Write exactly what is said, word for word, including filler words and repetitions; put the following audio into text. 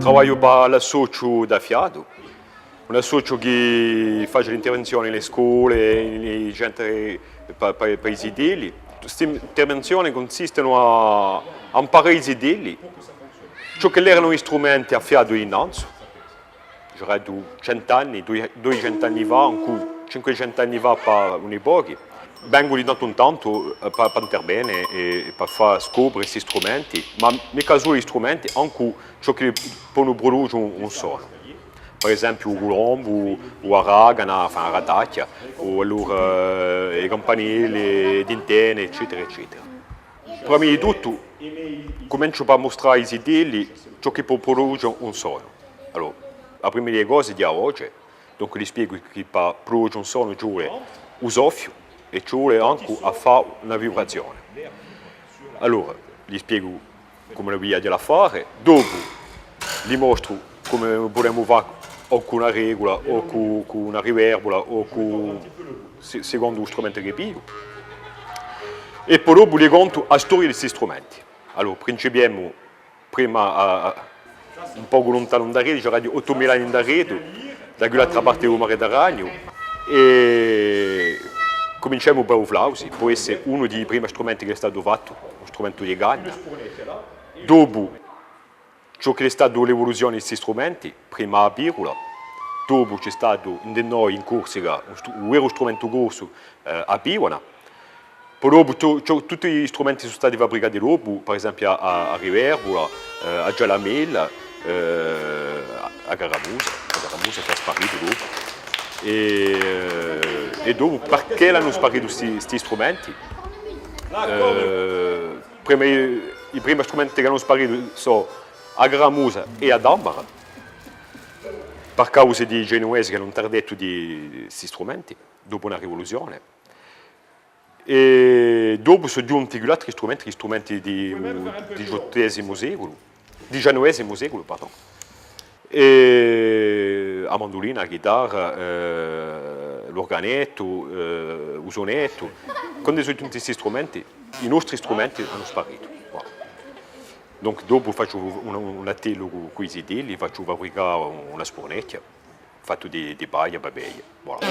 Travagliu pà l'associu D'Affiatu, un associu chì face l'intervenzione in e scole, in i centri pà, pà, pà i zitelli. Sta intervenzione consiste à, à amparà i zitelli ciò ch'elli eranu i strumenti à fiatu innanzu, diceraghju cent'anni, dui-, duiecentu anni fà, ancu cinquecentu anni fà pà uni pochi. Vengu di tantu in tantu, eh, pà, pà intervene è, è pà fà scopre sti strumenti, ma micca solu i strumenti, ancu ciò chì ponu pruduce un, un sonu. Per esempiu, u culombu, o a ragana, enfin, a ratachja, o allora, eh, e campanelle, e tintene, eccetera, eccetera. Prima di tuttu, cumenciu pà mustrà à i zitelli ciò chì pò pruduce un sonu. Allora, a prima di e cose hè a voce, dunque li spiegu chì pà pruduce un sonu ci vole u soffiu è ci vole ancu à fà una vibrazione. Allora, li spiegu cumu l'avia da fà, dopu li mostru cumu pudemu fà o cù una regula, o cù, cù una riverbula, o cù, se-, secondu u strumentu chì pigliu. È po dopu li contu a storia di sti strumenti. Allora, principiemu prima à, à, un pocu luntanu indarretu, diceraghju ottumila anni indarretu, da quill'altra parte di u Mediterraniu, è cuminciemu pà u flausi, pò esse unu di i primi strumenti chì hè statu fattu, un strumentu di canna. Dopu, ciò chì hè statu l'evoluzione di sti strumenti, prima a pirula, dopu ci hè statu, ind'è noi in Corsica, un stru-, u veru strumentu corsu, eh, a piuana. Po dopu tu-, tu-, tutti i strumenti sò stati fabricati dopu, per esempiu a, a, a riverbula, eh, a giallamella, eh, a, a caramusa, a caramusa chì hè sparitu dopu. È, eh, è dopu, perchè l'anu sparitu sti, sti strumenti? Eh, prima, i, i primi strumenti chì anu sparitu sò a caramusa è a tambara, per causa di i Genuvesi chì anu interdettu di, di sti strumenti, dopu una rivoluzione. È dopu sò ghjunti quill'altri strumenti, i strumenti di u diciottesimu seculu, diciannovesimu seculu, pardon. È a mandulina, a ghitarra, eh, l'urganettu, eh, u sunettu. Quandu sò ghjunti sti strumenti, i nostri strumenti anu sparitu. Voilà. Donc, dopu facciu un, un attellu cù, cù i zitelli, facciu fabricà una spurnechja, fattu di, di paglia, papeglia. Voilà.